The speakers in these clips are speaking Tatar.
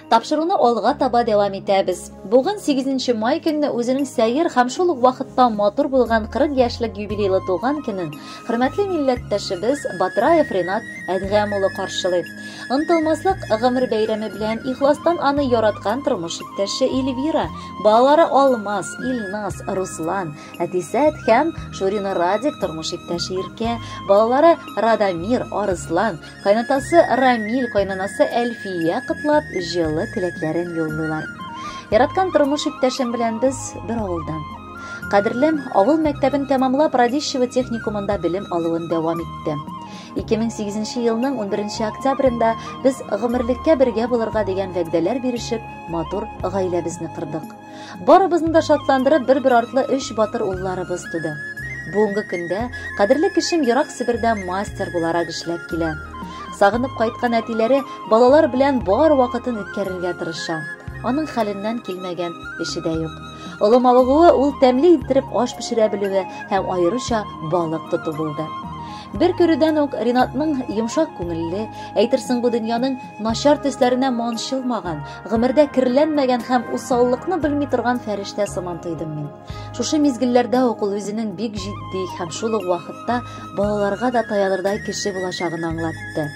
Тапшыруны алга таба дәвам итәбез. Бүген 8 май көнне үзенең сәер һәм шул ук вакытта матур булган 40 яшьлек юбилейлы туган көнен хөрмәтле милләттәшебез Батраев Ренат Әдгәм улы каршылый. Онытылмаслык гомер бәйрәме белән ихластан аны яраткан тормыш иптәше Эльвира, балалары Алмаз, Илназ, Руслан, әтисе Әдһәм, Шурина Радик, тормыш иптәше Иркә, балалары Радамир, Арыслан, Кайнатасы Рамил, кайнанасы Әлфия котлап, җылы теләкләрен юллыйлар. Яраткан тормыш иптәшем белән без бер авылдан. Кадерлем, авыл мәктәбен тәмамлап, Радищево техникумында белем алуын дәвам итте. 2008 елның 11 октябрендә без гомерлеккә бергә булырга дигән вәгъдәләр бирешеп, матур гаиләбезне кордык. Барыбызны да шатландырып, бер-бер артлы өч батыр улларыбыз туды. Бүгенге көндә кадерле кешем ерак Себердә мастер буларак эшләп килә. Сагынып кайткан әтиләре балалар белән бар вакытын үткәрергә тырыша. Аның хәленнән килмәгән эше дә юк. Олы мавыгуы ул тәмле иттереп аш пешерә белүе һәм аеруча балык тоту булды. Бер күрүдән үк Ринатның йомшак күңелле, әйтерсең бу дөньяның начар төсләренә манчылмаган, Гомердә керләнмәгән һәм усаллыкны белми торган фәрештә сыман тойдым мин. Шушы мизгелләрдә ук ул үзенең бик җитди һәм шул ук вакытта балаларга да таянырдай кеше булачагын аңлатты.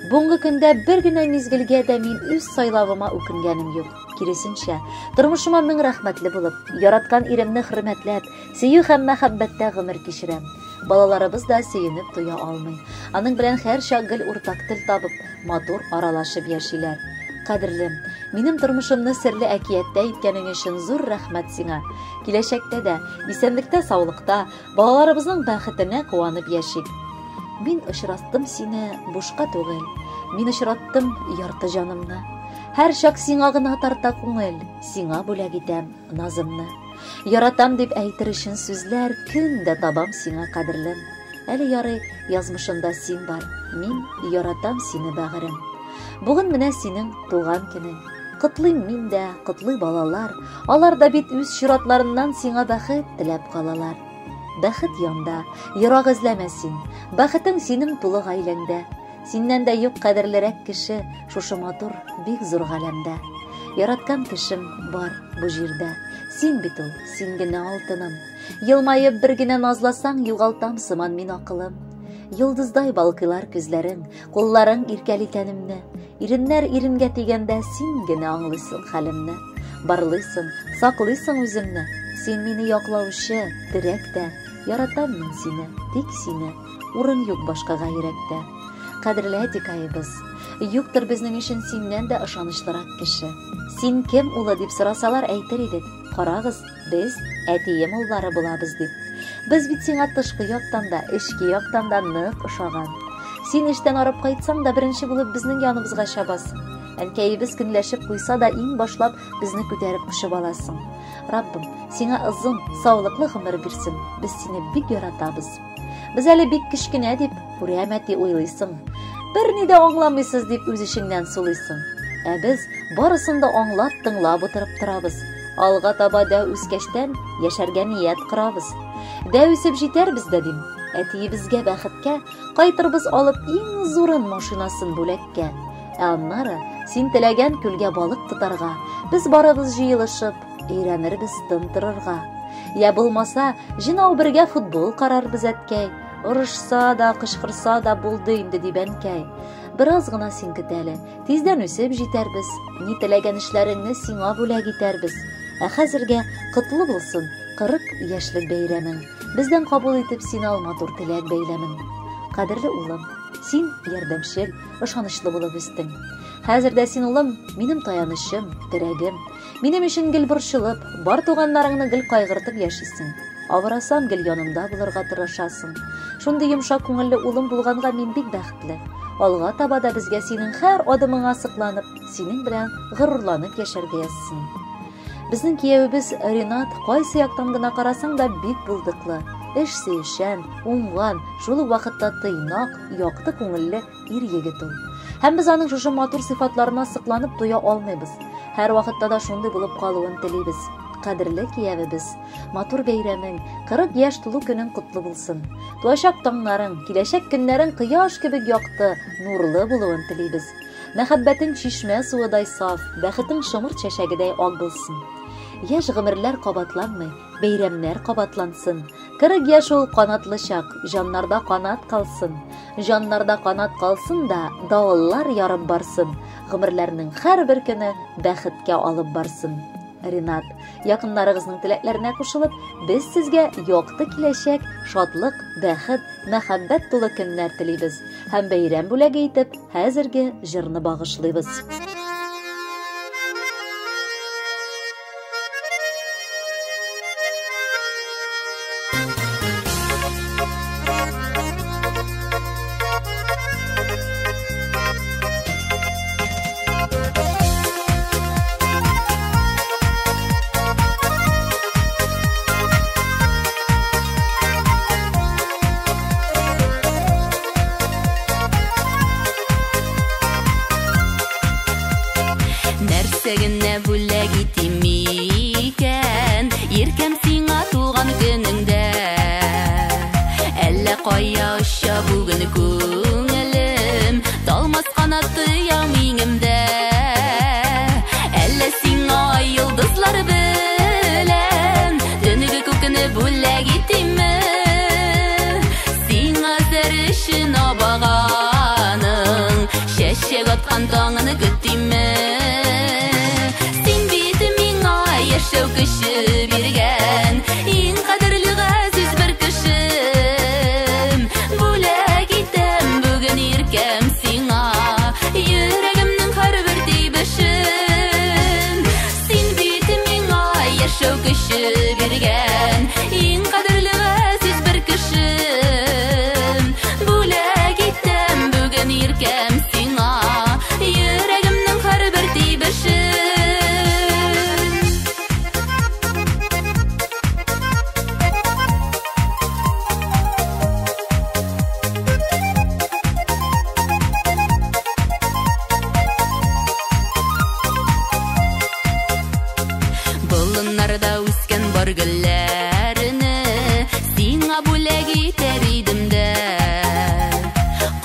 Бүгенге көндә бер генә мизгелгә дә мин үз сайлавыма үкенгәнем юк. Киресенчә, тормышыма мең рәхмәтле булып, яраткан иремне хөрмәтләп, сөю һәм мәхәббәттә гомер кичерәм. Балаларыбыз да сөенеп туя алмый. Аның белән һәрчак гел уртак тел табып, матур аралашып яшиләр. Кадерлем, минем тормышымны серле әкияттә иткәнең өчен зур рәхмәт сиңа. Киләчәктә дә исәнлектә, саулыкта, балаларыбызның бәхетенә куанып яшик. Мин очраттым сине бушка түгел. Мин очраттым ярты җанымны. Һәр чак сиңа гына тарта күңел, сиңа бүләк итәм назымны. Яратам дип әйтер өчен сүзләр көн дә табам сиңа, кадерлем. Әле ярый, язмышымда син бар, мин яратам сине, бәгырем. Бүген менә синең туган көнең. Котлыйм мин дә, котлый балалар. Алар да бит үз чиратларыннан сиңа бәхет теләп калалар. Бәхет янда, ерак эзләмә син. Бәхетең синең тулы гаиләңдә. Синнән дә юк кадерлерәк кеше шушы матур, бик зур галәмдә. Яраткан кешем бар бу җирдә. Син бит ул, син генә алтыным. Елмаеп бер генә назласаң, югалтам сыман мин акылым. Йолдыздай балкыйлар күзләрең, кулларың иркәли тәнемне. Иреннәр иренгә тигәндә син генә аңлыйсың хәлемне. Барлыйсың, саклыйсың үземне. Син мине яклаучы, терәк тә. Яратам мин сине, тик сине. Урын юк башкага йөрәктә. Кадерле әтикаебыз, юктыр безнең өчен синнән дә ышанычлырак кеше. Син кем улы дип сорасалар, әйтер идек. Карагыз, без әтием уллары булабыз дип. Без бит сиңа тышкы яктан да, эчке яктан да нык ошаган. Син эштән арып кайтсаң да беренче булып безнең яныбызга чабасың. Әнкәебез көнләшеп куйса да иң башлап безне күтәреп кочып аласың. Раббым, сиңа озын, саулыклы гомер бирсен. Без сине бик яратабыз. Без әле бик кечкенә дип, күрәм әти уйлыйсың. Берни дә аңламыйсыз дип үз эчеңнән сулыйсың. Ә без барысын да аңлап, тыңлап утырып торабыз. Алга таба дәү үскәчтән яшәргә ният корабыз. Дәү үсеп җитәрбез дә дим. Әтиебезгә бәхеткә кайтырбыз алып иң зурын машинасын бүләккә. Ә аннары син теләгән күлгә балык тотарга, без барыбыз җыелышып, Өйрәнербез тын торырга. Я булмаса, җынау бергә футбол карарбыз, әткәй. Орышса да, кычкырса да булды инде, дип әнкәй. Бераз гына син көт әле. Тиздән үсеп җитәрбез. Ни теләгән эшләреңне сиңа бүләк итәрбез. Ә хәзергә котлы булсын 40 яшьлек бәйрәмең. Бездән кабул итеп син ал матур теләк бәйләмен. Кадерле улым, син ярдәмчел, ышанычлы булып үстең. Хәзер дә син, улым, минем таянычым, терәгем. Минем өчен гел борчылып, бар туганнарыңны гел кайгыртып яшисең. Авырасам, гел янымда булырга тырышасың. Шундый йомшак күңелле улым булганга мин бик бәхетле. Алга таба да безгә синең һәр адымыңа сокланып, синең белән горурланып яшәргә язсын. Безнең киявебез Ренат кайсы яктан гына карасаң да бик булдыклы, эш сөючән, уңган, шул ук вакытта тыйнак, якты күңелле ир егет ул. Һәм без аның шушы матур сыйфатларына сокланып туя алмыйбыз. Һәр вакытта да шундый булып калуын телибез. Кадерле киявебез, матур бәйрәмең, 40 яшь тулу көнең котлы булсын. Туачак таңнарың, киләчәк көннәрең кояш кебек якты, нурлы булуын телибез. Мәхәббәтең чишмә суыдай саф, бәхетең шомырт чәчәгедәй ак булсын. Яшь гомерләр кабатланмый, бәйрәмнәр кабатлансын. 40 яшь ул канатлы чак, җаннарда канат калсын. Җаннарда канат калсын да, давыллар ярып барсын. Гомерләрнең һәрбер көне бәхеткә алып барсын. Ринат, якыннарыгызның теләкләренә кушылып, без сезгә якты киләчәк, шатлык, бәхет, мәхәббәт тулы көннәр телибез һәм бәйрәм бүләге итеп хәзерге җырны багышлыйбыз. Нәрсә генә бүләк итим икән, иркәм сиңа туган көнеңдә. Әллә кая оча бүген күңелем, талмас канаты ям иңемдә. Әллә сиңа йолдызлар белән төнге күкне бүләк итимме? Сиңа зәрешен абаганың чәчәк аткан таңын көтимме? Син бит миңа яшәү көче биргән иң кадерле газиз бер кешем. Бүләк итәм бүген иркәм сиңа йөрәгемнең һәрбер тибешен. Син бит миңа яшәү көче биргән иң кадерле газиз бер кешем. Бүләк итәм бүген иркәм сиңа йөрәгемнең һәрбер тибешен. Болыннарда үскән бар гөлләрне сиңа бүләк итәр идем дә.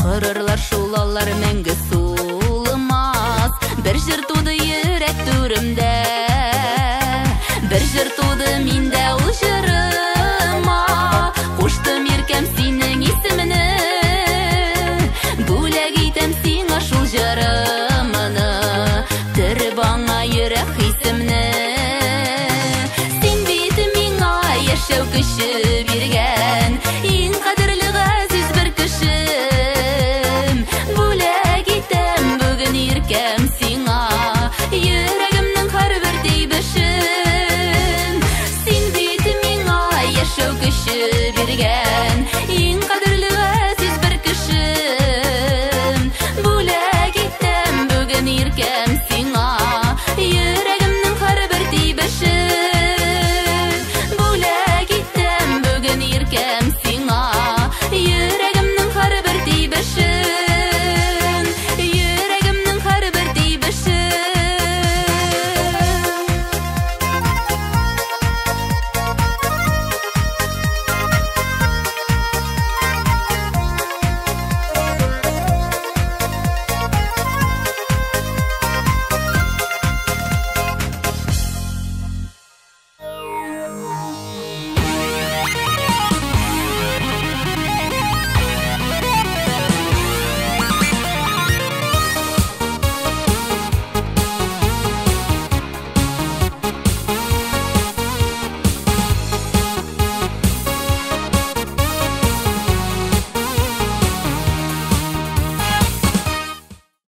Корырлар шул алар мәңге сулымас, бер җыр туды йөрәк түремдә. Бер җыр туды миндә ул җырыма, куштым иркәм синең исемеңне. Бүләк итәм сиңа шул җырымны, төреп аңа йөрәк хисемне. Син бит миңа яшәү көче биргән иң кадерле газиз бер кешем. Бүләк итәм бүген иркәм сиңа йөрәгемнең һәрбер тибешен. Син бит миңа яшәү көче биргән иң